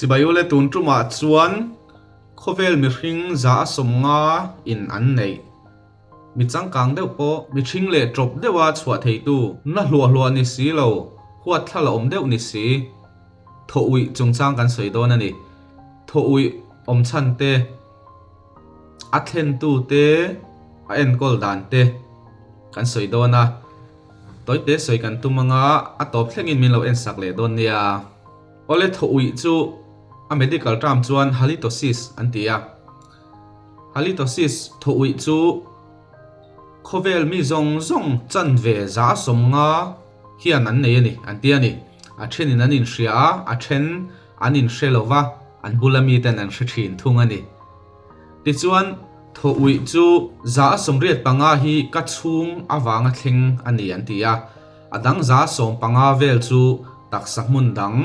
Chibai ule tun tumah chuan khawvel mihring 150 in an neih. Mi changkang deuh pawh mi ṭhing leh ṭawp deuha chhuah theitu na hluah hluah ni si lo, huat thla la awm deuh ni si. Thaw uih chungchang kan sawi dawn a ni. Thaw uih awm chhan te, a thlentu te, a enkawl dan te kan sawi dawn a. Tawite sawi kan tum anga a tawp thlengin min lo ensak leh dawn nia. Awle thaw uih chu a medical term chuan halitosis an ti a. Halitosis thaw uih chu khawvel mi zawng zawng chanve 150 hian an nei a ni an ti a ni. A thenin an inhria a, a then an inhre lo va, an bula miten an hre thin thung a ni. Tichuan, thaw uih chu 85 hi ka chhung avanga thleng a ni an ti a, a dang 15 vel chu taksa hmun dang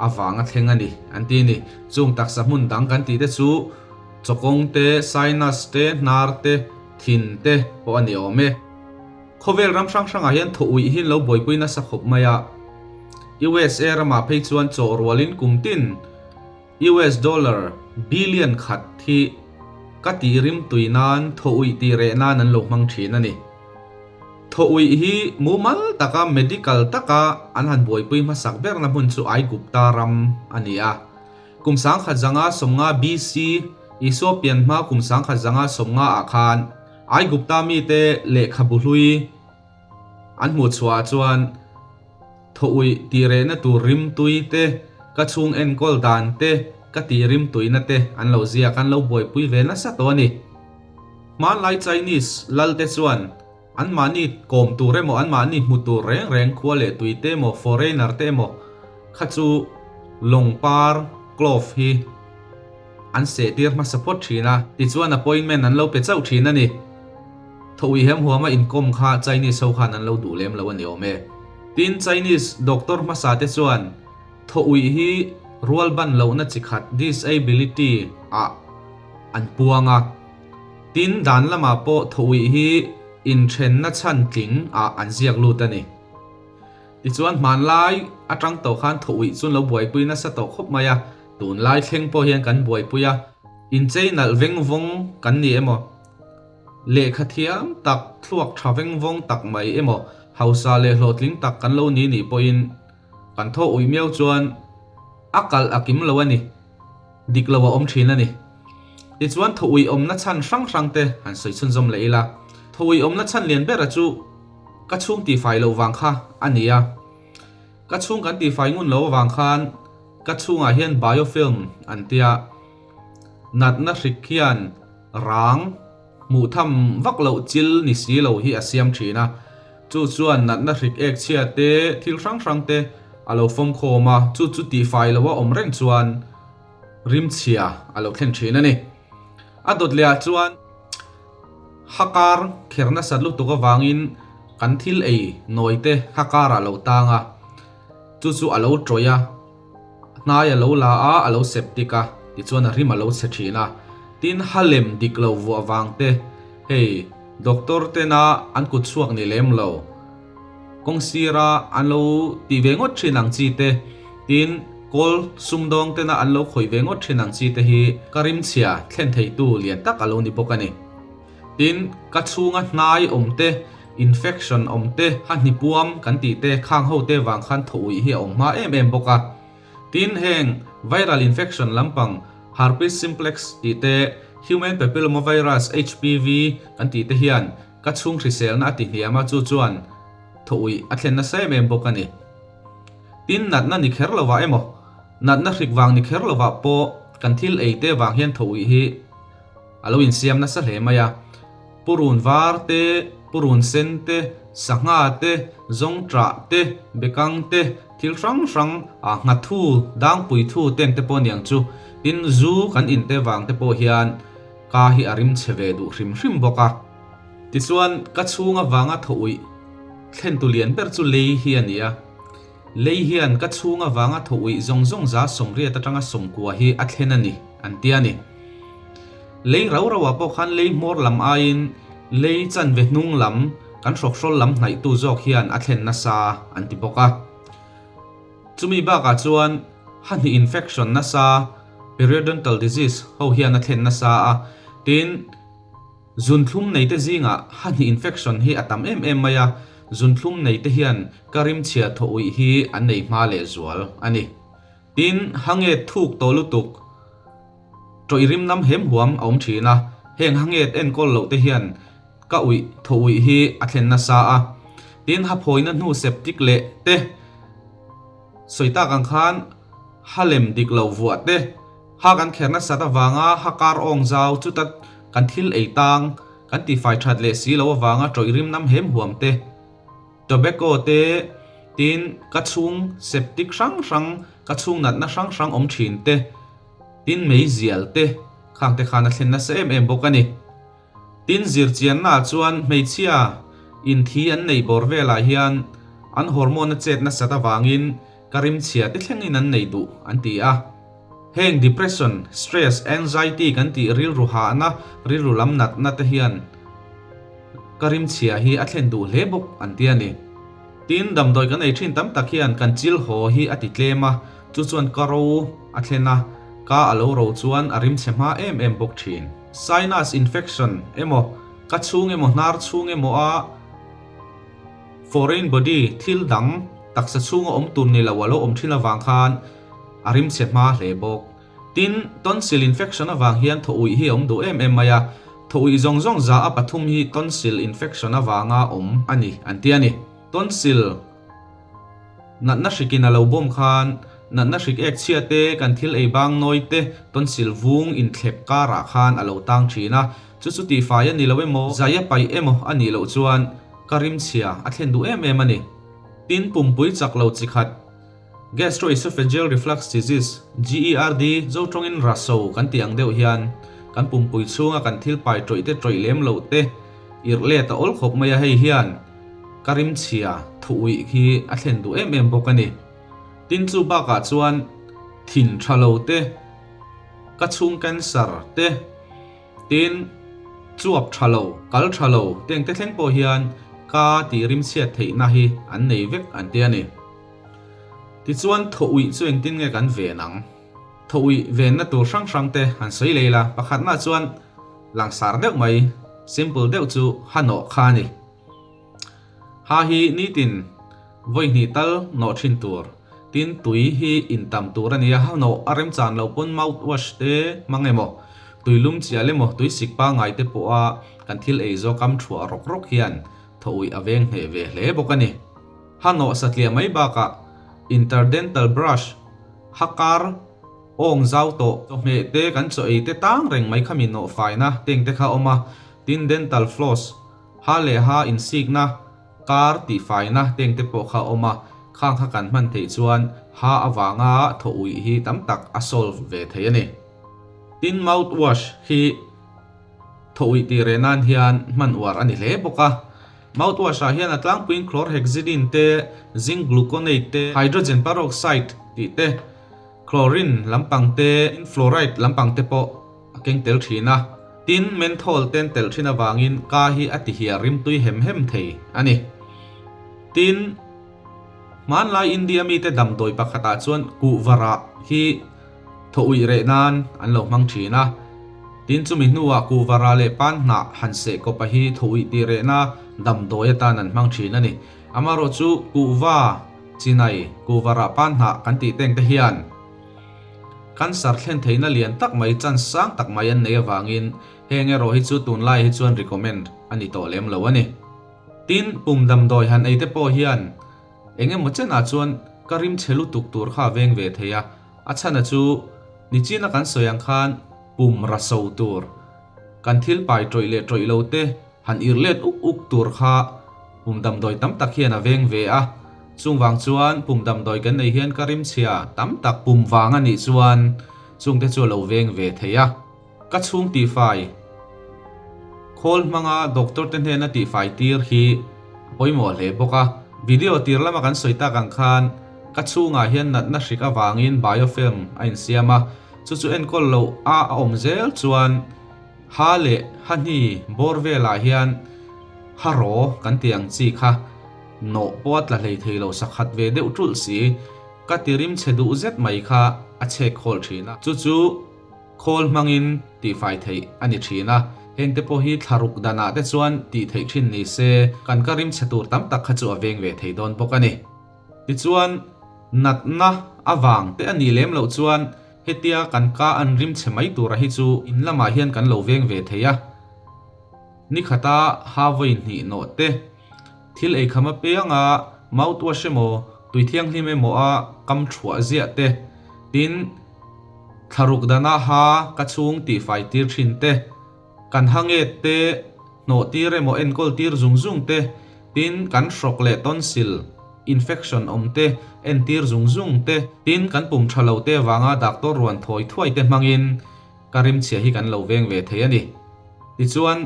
avanga thleng a ni an ti a ni. Chung taksa hmun dang kan tih te chu chawkawng te, sinus te, hnar te, thin te pawh a ni awm e. Khawvel ram hrang hrangah hian thaw uih hi an lo buaipui nasa khawp mai a. USA ramah phei chuan chaw rualin kum tin US dollar billion khat hi ka tih rim tui nan thaw uih tih reh nan an lo hmang thin a ni. Thaw uih hi mumal taka medical taka an han buaipui hmasak berna hmun chu Aigupta ram a ni a. Kum 1950 BC, Isua pian hma kum 1950 ah khan Aigupta mite lehkhabu hlui an hmuh chhuah ah chuan thaw uih tih rehna tur rimtui te, ka chhung enkawl dan te, ka tih rimtuina te an lo ziak, an lo buaipui ve nasa tawh a ni. Hmanlai Chinese lal te chuan anmahni kawm tur emaw anmahni hmu tur reng reng khua leh tui te emaw foreigner te emaw kha chu lawng par, clove, hi An sehtir hmasa phawt thin a, tichuan appointment an lo pe chauh thin a ni. Thawi hem huama inkawm kha Chinese ho khan an lo duh lem lo a ni awm e. Tin, Chinese doctor hmasa te chuan thawi hi rual ban lohna chi khat, disability, ah an puang a. Tin, dan lamah pawh thawi hi inthenna chhan tling ah an ziak lut a ni. Tichuan hmanlai atang tawh khan thawi chu an lo buaipui nasa tawh khawp mai a. Tunlai thleng pawh hian kan buaipui a, inchei nalh veng vawng kan ni emaw, lehkha thiam tak, thluak tha veng vawng tak mai emaw, hausa leh hlawhtling tak kan lo ni nih pawhin kan thaw ui miau chuan a kalh a kim lo a ni, dik lo a awm thin a ni. Tichuan thaw ui awmna chhan hrang hrang te han sawi chhunzawm leh ila, thaw ui awmna chhan lian bera chu ka chhung tihfai loh vang kha a ni a, ka chhung kan tihfai ngun loh avang khan, Ka chhungah hian biofilm an tia, natna hrik hian rang hmuh tham vak loh chil ni si lo hi a siam thin a, chu chuan natna hrik ek chhia te, thil hrang hrang te a lo fawm khawm a, chu chu tihfai loha awm reng chuan rimchhia a lo thlen thin a ni. A dawt leh ah chuan hakar kher nasat lutuk avangin kan thil ei nawi te hakar ah lo tang a, Chu chu a lo tawih a, hnai a lo la a, a lo septic a, tichuan a rim a lo chhe thin a. Tin, halem dik lo vuah vang te, hei doctor tena an kut chhuak ni lem lo, kawng sira an lo tih ve ngawt thin ang chi te, tin, kawl sumdawng tena an lo khawih ve ngawt thin ang chi te hi ka rim chhia thlen theitu lian tak a lo ni bawk a ni. Tin, ka chhunga hnai awm te, infection awm te, ha hnipuam kan tih te, khang ho te vang khan thaw uih hi a awm hma em em bawk a. Tin, heng viral infection lampang herpes simplex tih te, human papillomavirus, HPV, kan tih te hian ka chhung hriselna a ti hniam a, chu chuan thaw uih a thlen nasa em em bawk a ni. Tin, natna ni kher lovah emaw, natna hrik vang ni kher lovah pawh kan thil ei te vang hian thaw uih hi A lo insiam nasa hle mai a, purun var te, purun sen te, sangha te, zawngṭah te, bekang te, thil hrang hrang ah nghathu, dangpui thu teng te pawh aniang chu. Tin, zu kan in te vang te pawh hian ka hi a rim chhe ve duh hrim hrim bawk a. Tichuan, ka chhung avanga thaw uih thlen tu lian ber chu lei hi a ni a. Lei hian ka chhung avanga thaw uih zawng zawng 80 atanga 90 hi a thlen a ni, an ti a ni. Lei rau rau ah pawh khan lei hmawr lam aiin lei chanve hnung lam kan hrawkhrawl lam hnaihtu zawk hian a thlen nasa an ti bawk a. Chumi bakah chuan Ha hnih infection nasa, periodontal disease, ho hian a thlen nasa a, tin, zunthlum neite zingah ha hnih infection hi a tam em em mai a, zunthlum neite hian ka rimchhia thaw uih hi an nei hma lehzual a ni. Tin, ha nge thuk tawh lutuk, tawih rim nam hem huam a awm thin a, heng ha nget enkawl loh te hian ka uih thaw uih hi a thlen nasa a. Tin, ha phawina hnu septic leh te sawi tak ang khan ha lem dik lo vuah te, ha kan kher nasat avanga ha kar awng zau chuta kan thil ei tang kan tifai that leh si lo avanga tawih rim nam hem huam te, Tobacco te, tin ka chhung septic hrang hrang, ka chhung natna hrang hrang awm thin te, tin meizial te, khang te khan a thlen nasa em em bawk a ni. Tin zirchianna ah chuan hmeichhia in thi an nei bawr velah hian an hormone a chet nasat avangin ka rimchhia te thlengin an nei duh an ti a. Heng depression, stress, anxiety kan tih rilru hahna, rilru lam natna te hian ka rimchhia hi a thlen duh hle bawk an ti a ni. Tin, damdawi kan ei thin tam tak hian kan chil haw hi a ti tlem a, chu chuan ka ro a thlen a, ka a lo ro chuan a rimchhe hma em em bawk thin. Sinus infection emaw, ka chhung emaw hnar chhung emaw a foreign body thil dang taksa chhunga awm tur ni lo a lo awm thin avang khan a rimchhe hma hle bawk. Tin, tonsil infection avang hian thaw uih hi a awm duh em em mai a, thaw uih zawng zawng za a pathum hi tonsil infection avanga awm a ni an ti a ni. Tonsil natna hrikin a lo bawm khan natna hrik ek chhia te, kan thil ei bang nawi te, tonsil vung inthlep karah khan a lo tang thin a, chu chu tihfai a ni lo emaw, zai a paih emaw a nih loh chuan ka rimchhia a thlen duh em em a ni. Tin, pumpui chak lo chi khat. Gastroesophageal reflux disease, GERD, zo tawngin raso kan tih ang deuh hian kan pumpui chhunga kan thil pai tawih te tawih lem loh te irh let a awl khawp mai a, hei hian ka rimchhia thu uih khi a thlen duh em em bawk a ni. Tin chu bakah chuan thin tha lo te, ka chhung cancer te, Tin, chuap tha lo, kal tha lo teng te thleng pawh hian ka tih rimchhiat theihna hi an nei vek an ti a ni. Tichuan thaw uih chu engtin nge kan ven ang? Thaw uih venna tur hrang hrang te han sawi lei la, pakhatna chuan langsar deuh mai, simple deuh chu ha nawh kha a ni. Ha hi nitin vawi hnih tal nawh thin tur. Tin, tui hi in tam tur a nia, ha nawh a remchan lo pawn mouth wash te hmang emaw, tui lum chial emaw, tui sik pangngai te pawha kan thil ei zawk kam thuah rawk rawk hian thaw uih a veng hneh ve hle bawk a ni. Ha nawh satliah mai bakah interdental brush, ha kar, awng zau tawh, chawhmeh te kan chaw ei te tang reng mai kha mi nawh faina teng te kha a awm a, tin dental floss, Ha leh ha insikna, kar tihfaina teng te pawh kha a awm a, khang kha kan hman theih chuan ha avanga thaw uih hi tam tak a solve ve thei a ni. Tin mouth wash hi thaw uih tih reh nan hian hman uar a ni hle bawk a. Mouth wash ah hian a tlangpuiin chlorhexidine te, zinc gluconate te, hydrogen peroxide tih te, chlorine lampang te, fluoride lampang te pawh a keng tel thin a, tin menthol ten telh thin avangin ka hi a ti hiar rimtui hem hem thei a ni. Tin, hmanlai India mite damdawi pakhatah chuan kuhva rah hi thaw uih reh nan an lo hmang thin a, tin chumi hnuah kuhva rah leh pan hnah han seh kawpa hi thaw uih tih rehna damdawi atan an hmang thin a ni. Amaherawhchu kuhva chinai kuhva rah pan hnah kan tih teng te hian, Cancer thlen theihna lian tak mai chance sang tak mai an nei avangin heng erawh hi chu tunlai hi chuan recommend a ni tawh lem lo a ni. Tin, pum damdawi han ei te pawh hian eng emaw chenah chuan ka rim chhe lutuk tur kha a veng ve thei a, a chhana chu nichina kan sawi ang khan pum raso tur, kan thil pai tawih leh tawih lo te, Han ir let uk uk tur kha pum damdawi tam tak hian a veng ve a, chung vang chuan pum damdawi kan nei hian ka rimchhia tam tak pum vang a nih chuan chungte chu a lo veng ve thei a. Ka chhung tihfai khawl hmanga doctor te hnena tihfai tir hi a pawimawh hle bawk a. Video tir lama kan sawi tak ang khan ka chhungah hian natna hrik avangin biofilm a insiam a, chu chu enkawl loh a a awm zel chuan Ha leh ha hni bawr velah hian ha raw kan tih ang chi kha nawh pawh a tla hlei thei lo sakhat ve deuh tulh si. Ka ti rim chhe duh zet mai kha a chhek khawl thin a. Chu chu khawl hmangin tihfai theih a ni thin a. Hengte pawh hi thlaruk danah te chuan tih theih thin ni se, kan ka rim chhe tur tam tak kha chu a veng ve thei dawn bawk a ni. Tichuan, natna avang te a nih lem loh chuan hetia kan ka an rim chhe mai tura hi chu in lamah hian kan lo veng ve thei a. Ni khata ha vawi hnih nawh te, thil ei kham apianga mouthwash emaw tui thianghlim emaw a kam thuah ziah te, tin, thlaruk dana ha ka chhung tihfai tir thin te, kan ha nget te, hnawh tir emaw enkawl tir zung zung te, tin, kan hrawk leh tonsil infection awm te entir zung zung te, tin, kan pum tha lo te avanga doctor ruan thawi thuai te hmangin ka rimchhia hi kan lo veng ve thei a ni. Tichuan,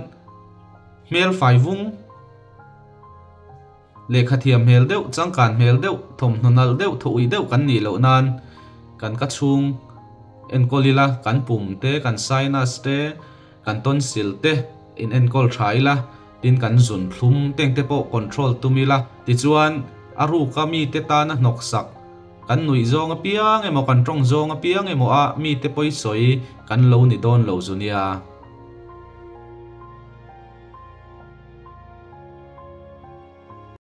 hmel fai vung, lehkha thiam hmel deuh, changkan hmel deuh, thawmhnaw nalh deuh, thaw uih deuh kan nih loh nan kan ka chhung enkawl ila, kan pum te, kan sinus te, kan tonsil te in enkawl tha ila, tin kan zun thlum teng te pawh control tum ila. Tichuan, a ruka mite tana hnawksak Kan nuih zawng apiang emaw kan tawng zawng apiang emaw a mite pawisawi kan lo ni dawn lo zu nia.